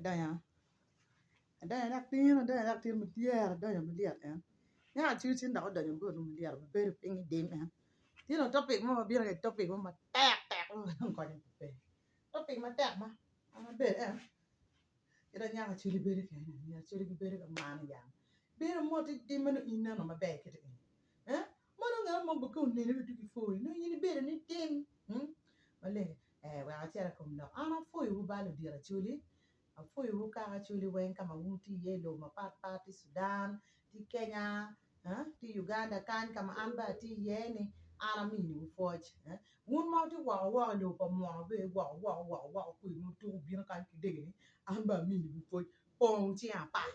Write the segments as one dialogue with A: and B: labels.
A: Adonyo adonyo dok tin adonyo dok tin malyet adonyo malyet en nyako acel cen dok odonyo bot malyet obedo piny idim en tye dong topic mo ma bino topic mo matek tek mo ma dong konyo pe topic matek ma an abedo en kit ma nyako acel bedo kwede ni anyira acel gibedo ka mano yamo bedo mot idim ma nongo in ineno maber kiti eni ma nongo ngat mo ka oneni dong tye ki pwoyi nongo in ibedo ni tim maleng wek acit i kom lok an apwoyowu ba ludito acholi Apwoyowu kaka Acholi weng ka ma wun wutye iye i lobo mapat pat i Sudan, ki Kenya, ki Uganda kany ka ma an bene atye iye ni an aminiwu pwoc. Wun ma wutye woko woko i lobo pa muno bene woko woko woko woko kwi ma wutuko wubino kany ki dege ni an bene aminiwu pwoc pong cinga apar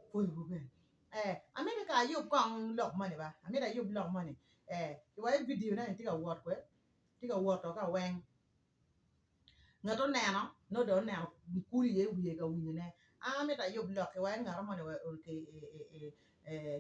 A: apwoyowu bene. Ee amito ka ayub kong lok moni ba amito ayub lok moni ee wa i vidio na ni tye ka wot kwe tye ka woto ka weng. Ngat oneno nongo dong oneno kulu iye wiye ka winyone an amito ayub lokki wek ngat moni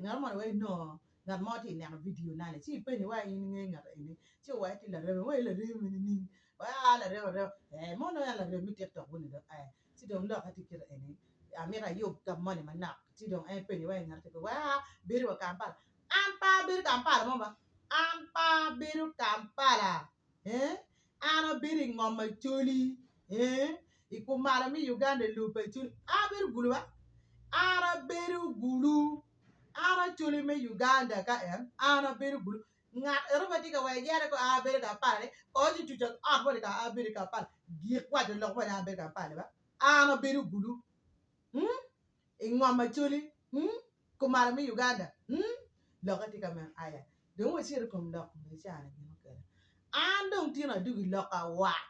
A: ngat moni wek inongo ngat mo tye ka neno vidio na ni ci ipenye wa in ingeyo ngat eni ci owaci tye laremi wa in laremi nining wa aa larema arema ee mono en laremi me tiktok wuni do ee ci dong lokke tye kite eni amito ayub ka moni manok ci dong en penye wa ngat wa aa bedo wa Kampala an pe abedo Kampala mo ba an pe abedo Kampala ee An abedo i ngom Acholi ee i kumalo me Uganda i lobo pa Acholi. An abedo Gulu ba? An abedo Gulu. An Acholi me Uganda ka en, an abedo Gulu. Ngat eno ma tye ka waco yere ko an abedo Kampala ni kong ci tuca ot moni ka an abedo i Kampala. Gik waco lok moni an abedo Kampala ba? An abedo Gulu. Hmm? I ngom Acholi. Hmm? Kumalo me Uganda hmm lokke tye ka meno aya dong wacito i kom lok me cani gin okelo an dong tino adwogo i lok awak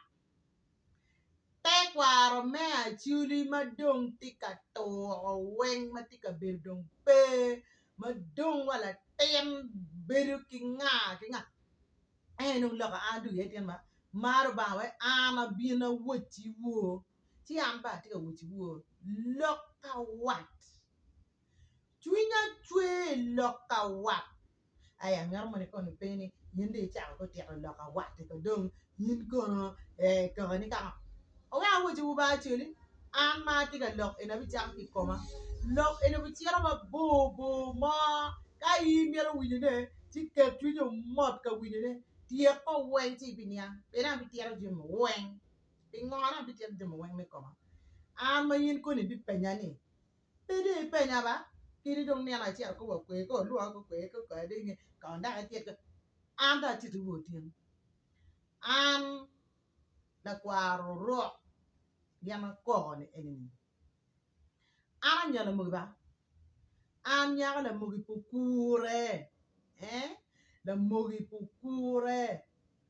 A: tekwaro me Acholi ma dong tye ka turo weng ma tye ka bedo dong pe ma dong wa latin bedo ki nga ki nga en dong lok an adwogo iye tin ma mar Lubanga wek an abin awocci woo ci an bene atye ka wocci woo lok awak. Cwinya cwer i lok awat. Aya ngat moni kono openyo ni in dong icako ki tito lok awat-ti ko dong in kono kaka ni kaka owek awacciwu ba actually an ma atye ka lok eni abicako ki i koma lok eni obicito mabor bor mo ka in imito winyone ci ket cwinyi omot ka winyone tyeko weng ci ibiniang pien abitito jami weng pingo dong abitito jami weng me koma an ma in koni ibipenya ni Pe dong ipenya ba, kadi dong nino acel ko wa kwe ko alwonga ko kwe ko kwe dong inge kong dok itit ko an dong atiti wa otyeno an lakwar orok gin akoko ni eni ni an anya lamogi ba an nyako lamogi pe okure ee lamogi pe okure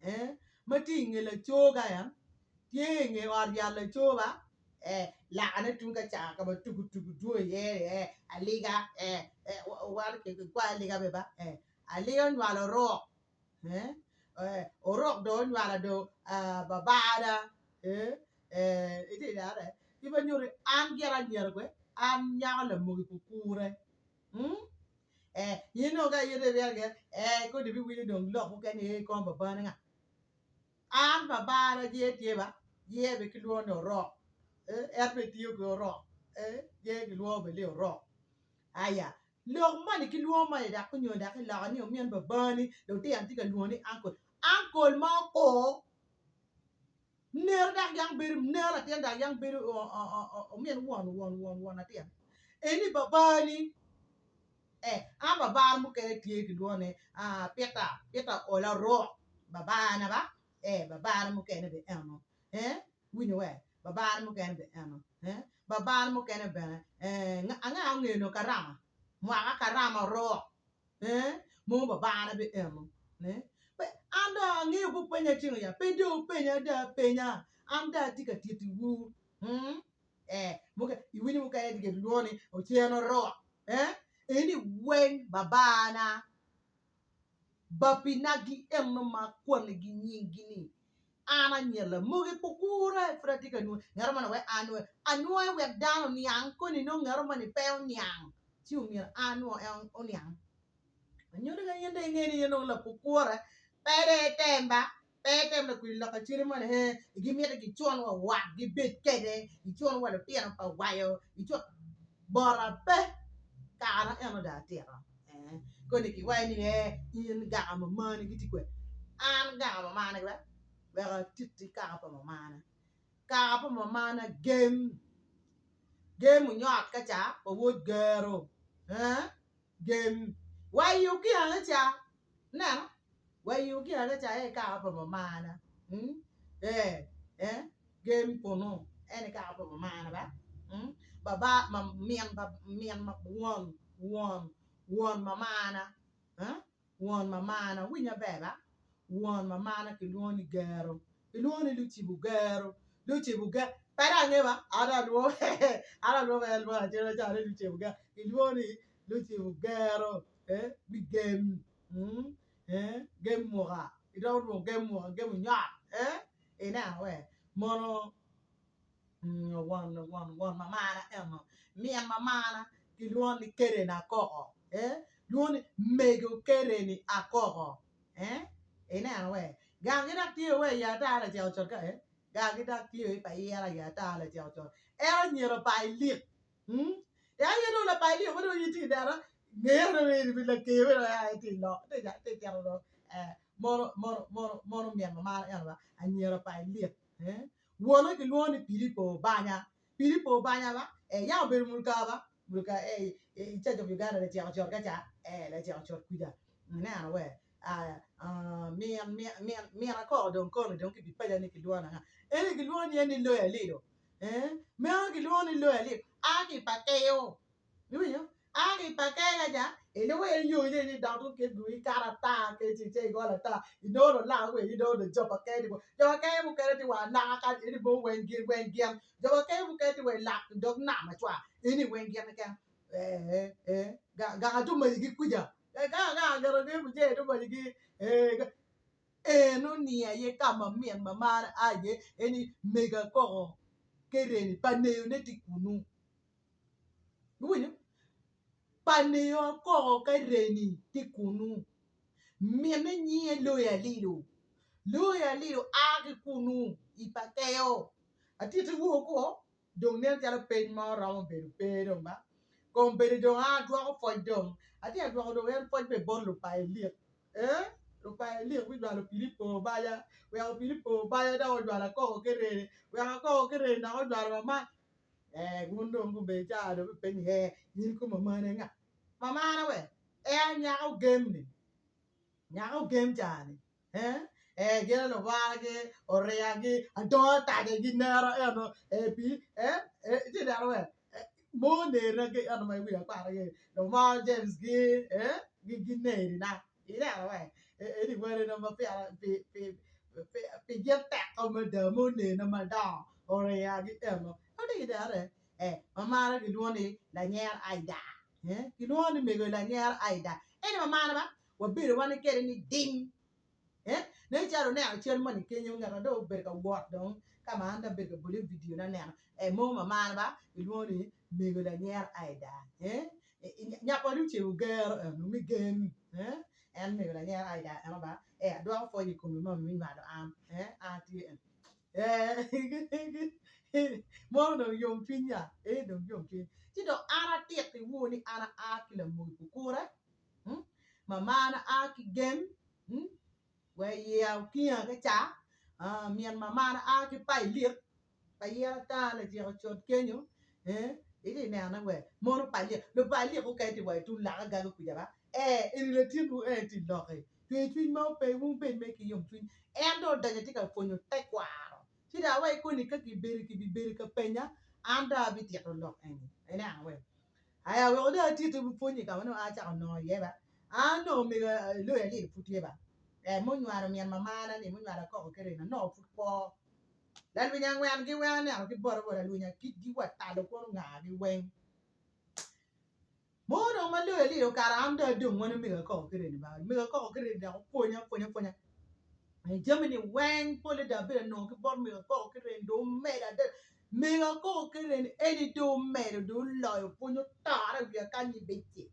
A: ee ma tye inge laco kany tye inge ot yat laco ba ee lakane tung ka ca ka ma tukutuku dwong iye ee aliga ee ikwayo aliga bene ba ee aliga onywalo orok ee orok dong onywalo dong babana ee itye ka neno ki ma nyuto ni an gira anyira kwe an nyako lamogi kukure ee in dong ka in iryeko ee kodi ibiwinyo dong lok mukene i kom babani nga. An babana ye tye ba, ye bene kilwongo ni orok, en bene tiyo ki orok, ye kilwongo bene ni orok. Aya, lok moni kilwongo moni dok nyo dok iloko ni omin babani lutino tye ka lwongo ni uncle, uncle ma okur nero dok yang bedo nero latin dok yang bedo omin won won won won latin eni babani. Eh, an babana mukene tye kilwongo ni ah, Peter, Peter Ola Orok, babana ba, eh, babana mukene bene eno, eh, iwinyo we, babana mukene bene eno, eh, babana mukene bene, eh, anga ongeyo nongo Karama, mwaka Karama Orok, eh, mogo babana bene eno, eh, pe, an dong angeyo pe wupenya ceng ya, pe dong wupenya ada apenya, an dong atye ka titiwu, hmm. Eh, muke, iwinyo mukene tye kilwongo ni ocen orok. Eh, eni weng babana. Babinagi eno ma akwanigi nyinggi ni an anyira lamogi pe okure pud atye ka nwoyo. Ngat moni wek an anwoyo. Anwoyo wek dano oniang koni nongo ngat moni pe oniang ci omyero an anwo en oniang. Anyuto ka in dong ingeyo ni in dong lapukure pe dong item ba. Pe item lakwil lok acwele moni ee gimito gicun wa wat gibed kwede gicun wa lutino pa wayo gicun bota pe kara eno dong atito ee koni kiwaco ni ee in gaka mamani gitye kwede an gaka mamana wek wek atitti kaka pa mamana kaka pa mamana gem gem onyot ka ca wa wod gero ee gem wa i okinga ca ineno wa i okinga ca aye kaka pa mamana ee gem kunu en aye kaka pa mamana ba baba min min won won won mamana won mamana wuwinyo maber ba won mamana kilwongo ni gero kilwongo ni lucibo gero lucibo gero pe dong ange ba an dong alwongo an dong alwongo mere alwonga acel acel ni lucibo gero kilwongo ni lucibo gero me gem gem muka iromo lwongo gem muka gem onyot ineno we mono won won won mamana eno min mamana kilwongo ni Karen Akoko lwongo ni mego Karen Akoko ineno we gang gi dok tye wa i ata lacek ocot ka gang gi dok tye i pa ira i ata lacek ocot en anyira pa Elik En aye dong lapac ni ma dong in itye ka neno ngeye dong in laker mere dong aye tye lok tye cito dong mono mono mono mono min ma maro eno ba anyira pa Elik wone kilwongo ni Pilipo Obanya Pilipo Obanya ba yam obedo muka ba muka i church of Uganda lacek ocot ka ca lacek ocot kwija ineno we min min min akoko dong koni dong kibipeja ni kilwongo ni anga eni kilwongo ni en ni Loya Lilo Meno gilwongo ni loyo alip a ki i pakeyo. Iwinyo? A ki i pakeyo ka ca, ilubo en yo ni ni dok tung kit gumi ikato ata ke ci ce igolo ata inongo dong lako kwede inongo dong jo pakeyo tye jo pakeyo mukene tye wa anaka kany eni mogo weng gin weng gin jo pakeyo mukene tye wa i lak dog nam acwa eni weng gin keken ee ee gang atumacigi kwija gang gang gire mujee tumacigi ee Eno-ni aye ka ma min ma mara a iye, en ni mego akoko kereni pa neyone tye kunnu. Iwinyo? Pa neyo akoko kereni tye kunnu. Minne nyinge Loyo Alilo. Loyo Alilo a ki kunnu i pa Keyo. Atiti woo ko dong nen calo peny mo romo bedo pe dong ba. Kombeddi dong a adwoko pwoc dong. Atye ka dwoko dong en pwoc bene bot lupayo lik. Ee, lupayo lik gujwalo Pilipo banya, weko Pilipo banya dok ojwalo akoko ki reni, weko akoko ki reni dok ojwalo mama. Ee, wun dong gubedo caa dong bipenyo ni, ee, in ko mamani anga? Mamana we, en anyaka ogem-ni, nyaka ogem caa-ni. Ee, gin aye lubaragi, oryagi, adongo ataca ginera eno ee pi ee itye ka neno we mo nerina ki eno ma iwiya akwara-gi lumar James gi ee ginerina ineno we eni werina ma pire pi pi pi gin teko mada mo nerina madongo oryagi eno atye ka nene ee mamara kilwongo ni Lanyer Aida ee kilwongo ni mego Lanyer Aida eni mamara ba wabedo wan kede ni ding eh nen calo wuneno cal moni kenyo ngat ma dong obedo ka wot dong ka ma an dong abedo ka bole vidio na aneno eh mo ma mara ba kilwongo ni mego lanyera aida eh nya pa Luce ogero eno me gen eh en mego lanyera aida eno ba eh adwoko pwoc i komi mami me nywalo an eh an atye eni eh mono dong yomcwiny ya eh dong yomcwiny ci dong an atitiwu ni an aa ki lamogi kukure. Mamana a ki gem wa i okinga ki ca min mamana a ki pa ilik pa yen ata lacek ocot kenyo itye ka nenone we mono pa ilik lupa ilik mukene tye wa i tung lak agaga kuca ba ee eni latinwu en tye loki cwer cwiny ma ope wun wubed mere ki yomcwiny en dong odonyo tye ka pwonyo tekwaro ci dong awaci koni ka kibedo ka penya an dong abitito lok eni ineno we. Aya weko dong atiti pwonye ka ma nongo acako nongo iye ba. An nongo omego Loya Alil pud tye ba. Eh, munywalo min mamana ni, munywalo akoko ki rina, nongo pud kwo. Lalwiny angwen gi weng aneno ki bote wa lalwiny akic gi wa talo kono nga gi weng. Mo dong ma Loya Alil okato an dong adong wan omego akoko ki rina ba. Omego akoko ki rina dok opwonya opwonya opwonya. Jami ni weng pole dong abedo anongo ki bot mego akoko ki rina dong omedo adada. Mego akoko ki reni eni dong omedo dong oloyo pwony otore i wiya kany ni becce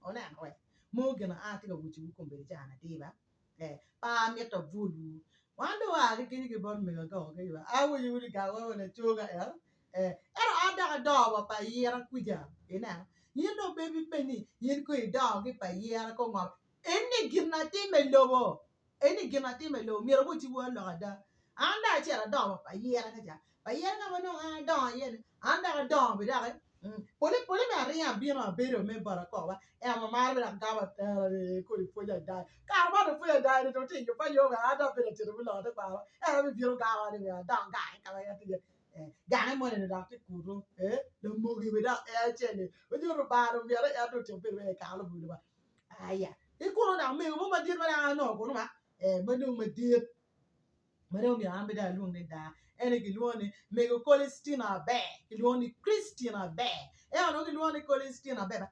A: oneno we mo gin aa atye ka wociwu kombeddi ca ni atir ba ee pe amito abwolwu. Wan dong waa ki kenyo ki bot mego akoko kenyo ba awinyo wun i gang wa laco ka ento eh ento an dok adongo wa pa ayira kwica ineno in dong pe ibipeny ni in kong idongo ki pa ayira kong ngo eni gin na timme i lobo eni gin na timme i lobo myero awacci wa lok ada an dong acito adongo wa pa ayira ka ca pa ayira ka ma nongo an adongo iye ni an dok adongo be doki pole pole me aringo abino abedo me bot akoko ba ento mamara bene dok gamo atera ni kodi pwonyo ada kare man dong pwonyo ada ni dong tye i yub pa Jehovah an dong abedo atito me loko tekwaro ento abibino gamo ni myero adong gange ka ma en tye iye gange moni ni dok tye kutu lamogi bene dok en acel-li onyo Lubanga dong myero en dong otyek bedo mere i kare lubo Lubanga aya ki kunu dok mego mo madit ma dok an anongo kunu ma ma dong madit ma dong omyero an bene dong alwong ni daa en aye kilwongo ni mego Kolistina Aber kilwongo ni Christine Aber en onongo kilwongo ni Kolistina Aber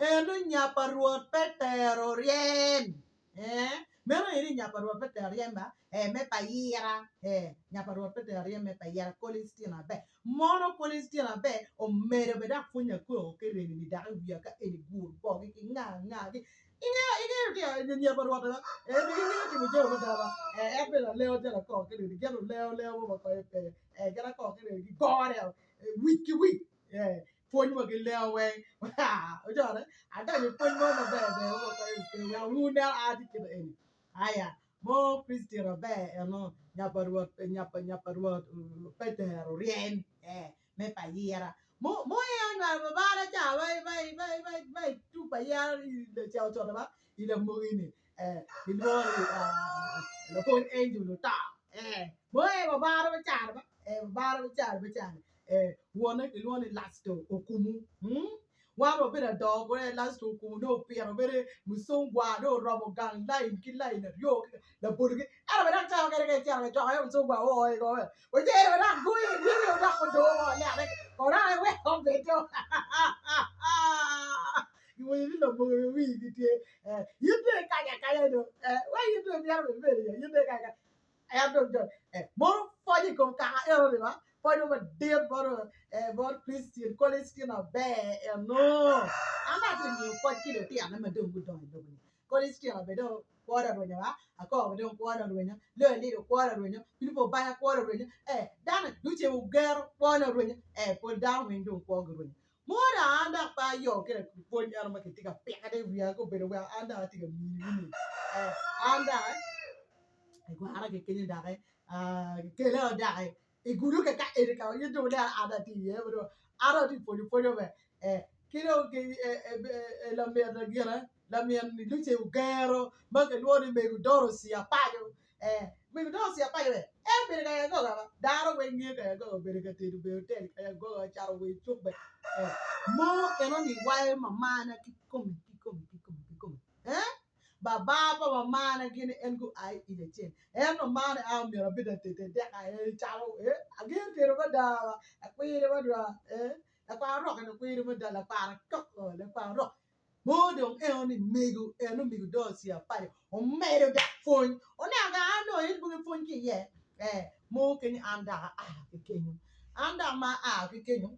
A: eno nya pa Rwot Petero ryem ee meno aye ni nya pa Rwot Petero ryem ba ee me payira ee nya pa Rwot Petero ryem me payira Kolistina Aber Mono Kolistina Aber omedo bene dok pwonyo akoko ki remi-ni dok i wiya ka eni gur bogi ki nga nga gi Ingeyo, ingeyo tye anyira pa Rwot ba, eh, be gingeyo timo jami mada ba, eh, en bene laleo calo akoko ki redi, gin oleo leo mo ma konye pe, eh, gin akoko ki redi gigore o, eh, wic ki wic, eh, pwony wa ki leo weng, ojore, adonyo i pwony mo maber ber ma konye pe, wek wun nen a tye kite eni, aya, mo Kricityen aber eno, nya pa Rwot, nya pa, nya pa Rwot Petero ryem, eh, me pa ayira mo mo en onywalo babana ca ma ma ma ma ma itup ayira ca ocoto ba i lamogi ni eh kilwongo ni lapwony Angel Luta eh mo en babana ma caro ba eh babana ma caro ma caro eh wonne kilwongo ni Lasto Okumu Wan wabedo adongo kwede Lasto okumo nongo opito mere mucungwa dong oromo gang lain ki lain aryo ki labolo ki ento bene dok cawa mukene ka icito ka coko iye mucungwa oo i kome ocito bene dok goyi dyegi dok odoo woko leke kono dok iweko obedo giwaco ni lamogi wigi tye in dong ikanyo akanya do wai in dong imito bene ibedo iye in dong ikanyo akanya. En dong jo mono pwony i kom kaka eno-ni ba, pwony mo madit bot bot Christian college tye maber eno. An dong atye ka miyo pwoc ki lutinone ma dong gudongo i lobo-ni. College tye maber dong kwone orwenyo ba, Akoko bene dong kwone orwenyo, Loyo Lido kwone orwenyo, Pilipo Obanya kwone orwenyo, ee dano Luce Ogero kwone orwenyo, ee pol dano weng dong kwogi orwenyo. Mo dong an dok pe ayo ki pwony eno ma kitye ka pikone i wiya gubedo weko an dong atye ka miniwu ni ee an dok igwara ki kenyo dok kikela o dok igudo ka eni ka in dong ineno an dong atye iye an dong atye ka pwonyo pwony mo ber ki dong lamin gine lamin Luce Ogero ma kilwongo ni mego Dorothy Apaco Mego Dorothy Apaco ni en obedo ka Yagoga ba dano weng ngeyo ka Yagoga obedo ka tedo obedo otel ka Yagoga ocato wil cuk bene mo enoni wayo mamana kikome kikome kikome kikome. Baba pa mamana gini en gua i ic acel en mamana a omyero abed atete dek aye calo angeyo tedo mada ba akwiri mada lakwar rok eni okwiri mada lakwar akoko lakwar rok mo dong eno ni mego eno mego dong ocia paco omedo dok pwony oneno ka an dong aye pwony ki iye mo kenyo an dok aa ki kenyo an dok ma aa ki kenyo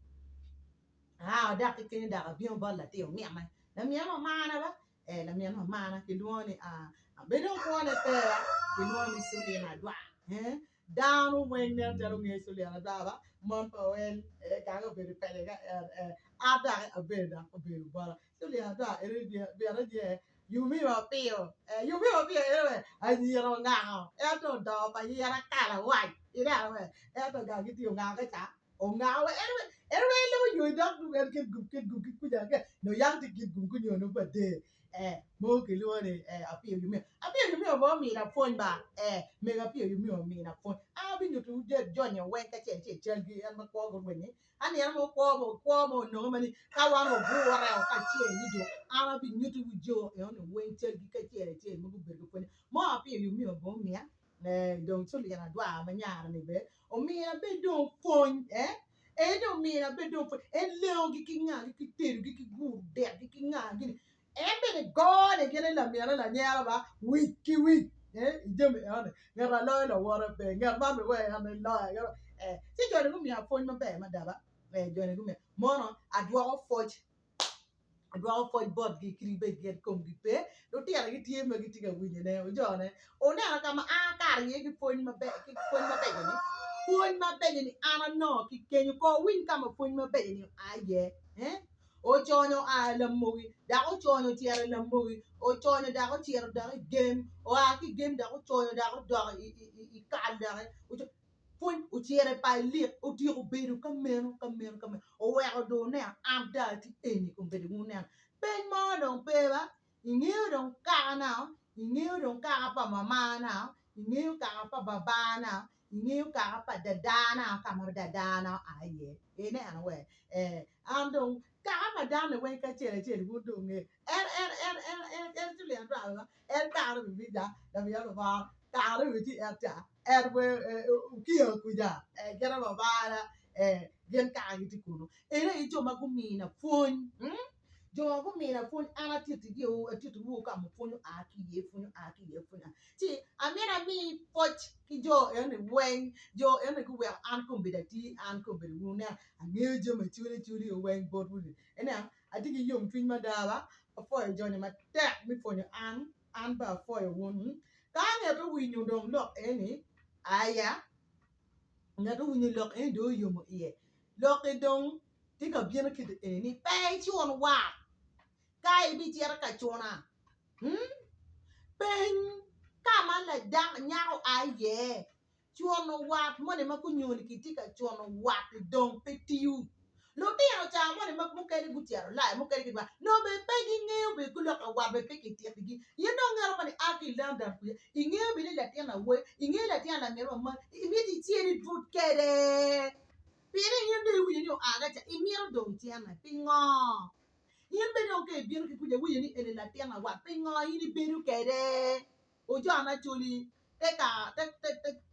A: Aa dok ki kenyo dok abino bot latin ominne, laminne mamana ba, ee laminne mamana kilwongo ni aa bedo dong kwone peya kilwongo ni Sulina Adwar ee dano weng nen calo ngeyo Sulina Adwar ba mon pa wel ee gang obedo peke ka en ee an dok abedo dok obedo bota Sulina Adwar eni mite ni Yumiwa piyo ee yumiwa piyo eno wee anyira ongako ento odongo pa yira kala wac ineno wee ento gang gitye ongako ka ca Ongako wa en en weng lubo yo dok dong en kit gum kit gum ki kuca ke no yang tye kit gum kunyo no pa de eh mo kilwongo ni eh apiyo yumiyo apiyo yumiyo bo omina pwony ba eh mego apiyo yumiyo omina pwony an abinyuto wu jonyo weng kacel acel calgi en ma kwo gurwenyi anino mo kwo mo kwo mo onongo ma ni ka wan wagure o kacel ni do an abinyuto wu jo enoni weng calgi kacel acel ma gubedo ki pwony mo apiyo yumiyo bo omiya Eh, dong ci olyero adwar ma nyara-ni bene omina bed dong pwony, eh, en dong omina bed dong pwony, en lengogi ki ngagi ki tedogi ki guro dekgi ki ngagi-ni, en bene gone gin lamine lanyera ba wic ki wic, eh, i jami enoni, ngat a loyo lawote pe, ngat man bene wek en eloya, eh, ci joni gumiya pwony maber mada ba, eh, joni gumiya, mono adwoko pwoc. Adwoko pwoc botgi kadi bed gin komgi pe, lutino gitye ma gitye ka winyone, wujone. Wuneno ka ma an akato iye ki pwony mabeco-ni? Pwony mabeco-ni an anongo ki kenyo. Kor wuwiny ka ma pwony mabeco-ni oa iye. Oconyo oa i lamogi, dok oconyo ocito i lamogi, oconyo dok ocito dok i gem, oa ki i gem dok oconyo dok odok i kal doki. Pwony ocito i pal lik otyeko bedo ka meno ka meno ka meno oweko dong oneno an dong atye eni kombeddi wun wuneno peny mo dong pe ba ingeyo dong kakana ingeyo dong kaka pa mamana ingeyo kaka pa babana ingeyo kaka pa dadana ka ma dadana oa iye ineno we ee an dong kaka pa dano-ni weng ki acel acel wun dong wungeyo en en en en en en en kare en ca En okiyo kuca gin babana gin kara gitye kunu eno aye jo ma gumina pwony jo ma gumina pwony an atittiwu ka ma pwony oa ki iye pwony oa ki iye pwony oa ci amito ami pwoc ki jo enoni weng jo enoni guweko an kombeddi atye an kombeddi wun wuneno angeyo jami acwali acwali weng botwu ni ineno atye ki yomcwiny mada ba apwoyo joni matek me pwonyo an. An bene apwoyo wun. Ka ngat owinyo dong lok eni, aya, ngat owinyo lok eni dong oyomo iye, lok-ki dong tye ka bino kit eni ni pe icun wat ka ibicito ka cuna, peny ka ma nyako oa iye. Cuno wat moni ma gunyoni kitye ka cuno wat-ti dong pe tiyo. Lutino ca moni ma mukene gucito Ulaya mukene gidwar nongo bene pe gingeyo bene ki lok wat bene pe kititigi. In dong ngat moni a ki i London kuca ingeyo bene ni latin awobi ingeyo latin lamito ma moni imito icit ibut kwede pien ni in dong iwinyo ni oa ka ca imito dong cene pingo? In bene dong ka ibino ki kuca iwinyo ni eni latin awat pingo in ibedo kwede? Ojona Acholi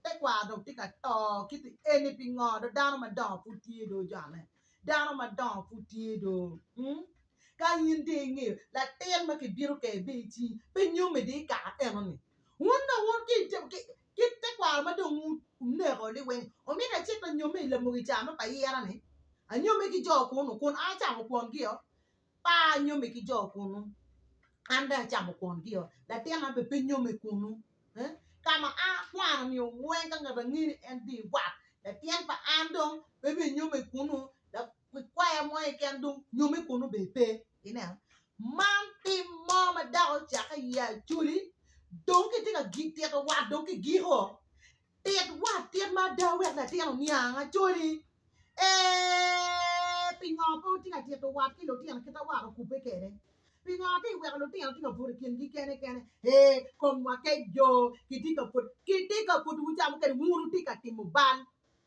A: tekwaro dong tye ka to kit eni pingo do dano madongo pud tye do ojone dano madongo pud tye do ka in dong ingeyo latin ma kibino kwede bene i cingi pe nyomme dong i kaka enoni wun dong wun kit tekwaro ma dong wuneko liweng omito acit anyomme i lamogi ca ma pa ayira-ni anyomme ki jo kunu kun an acamo kwongio. Pa anyomme ki jo kunu, an dong acamo kwon-gio, latinna bene pe nyomme kunu, ka ma an akwano nio weng ka ngat ange ni en dong iwat, latin pa an dong pe binyomme kunu, kwaya mo keken dong nyomme kunu bene pe, ineno. Man tim mo ma dako ocakke i Acholi dong kitye ka tito wat dong kigiko, Tit wat tit ma ada wek latin oniang. Acholi, Ee, pingo pe wutye ka tito wat ki lutino kit ma wat okubbe kwede? Pingo atye ka weko lutino tye ka buto i kingi kene kene? Ee, komwa kec jo, kitye ka pwod, kitye ka pwodowu ca mukene wun wutye ka timo bal.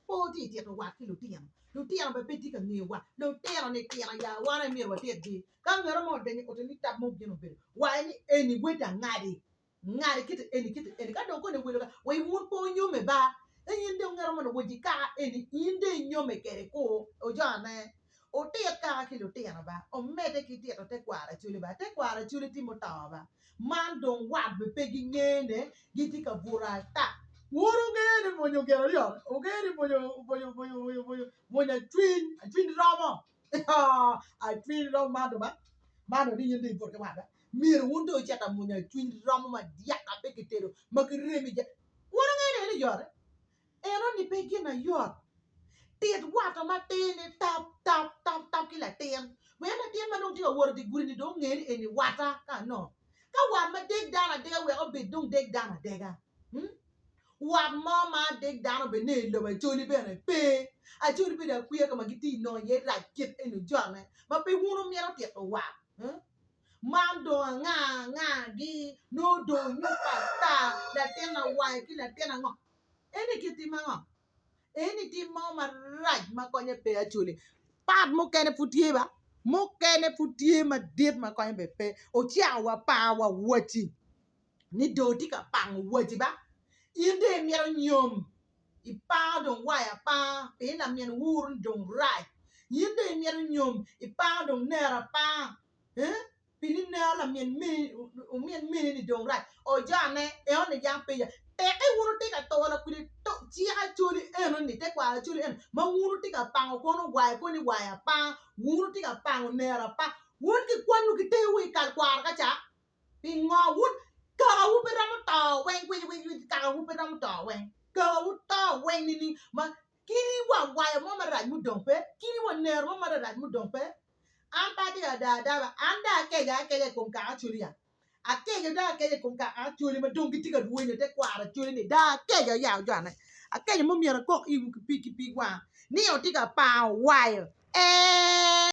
A: Pe wutye ka tito wat ki lutino. Lutino bene pe tye ka ngeyo wat. Lutino ni tino ya wan aye myero watitgi. Ka ngat mo odonyo i ot ni tap mo gin obedo, waco ni eni wod angadi. Ngati kiti eni kiti eni ka dong koni wilo ka wai wun pe wunyome ba ka in dong ngeto mono woji kaka eni in dong inyome kede ku ojone wutit kaka ki lutino ba wumedde ki tito tekwaro acholi ba tekwaro acholi tye muto ba man dong wat bene pe gingene gitye ka buto ata wun wungeyo ni mwonyo gin aryo wungeyo ni mwonyo mwonyo mwonyo mwonyo mwonyo acwiny acwiny romo acwiny romo man dong ba man dong ni in dong ibuto ki wat ba Myero wun dong wucit ka mwonyo cwiny romo ma dyaka pe kitedo ma kiremo iye. Wun wungeyo ni eno yot? Enoni pe gin ayot. Tit wato matir ni tap tap tap tap ki latin wek latin ma dong tye ka wot i dye gudi-ni dong onge ni eni wata ka anongo. Ka wat ma deg dano adega wek obed dong deg dano adega. Wat mo ma adeg dano bene i lobo Acholi bene pe. Acholi bedo akwiya ka ma gitye ka nongo iye rac kit eni ojone ma pe wun wumito tito wat. Man dong anga anga-gi nongo dong onyuto ata latin awange ki latin ango? Eni kit tim ango? Eni tim mo marac ma konye pe actually. Part mukene pud tye ba, mukene pud tye madit ma konye bene pe. Ocako wa par wa waci ni dong tye ka pango waci ba, in dong imito nyom ipango dong waya apanga pien lamin wuru ni dong rac, in dong imito nyom ipango dong nera apanga pi ni nero lamin meni omin meni ni dong rac ojone eno ni yam peya teke wun wutye ka turo kwede cik acholi eno ni tekwaro acholi eno ma wun wutye ka pango kono waya kono ni waya apanga wun wutye ka pango nera apanga. Wun kikwanyo kiterowu i kal kwaro ka ca? Pingo wun kakawu pe romo to weng kwicikwici kakawu pe romo to weng kakawu to weng nining ma kadi wa wayo mo marac mudong pe kadi wa nero mo marac mudong pe an pe atye ka da adaba an dong akeco akeca i kom kaka Acholi ya akeco dong akeco i kom kaka Acholi ma dong gitye ka rwenyo tekwaro Acholi ni dong akeco ya ojone akeco ma myero akok iwu ki pig ki pig wanga ni otye ka pango wayo ee.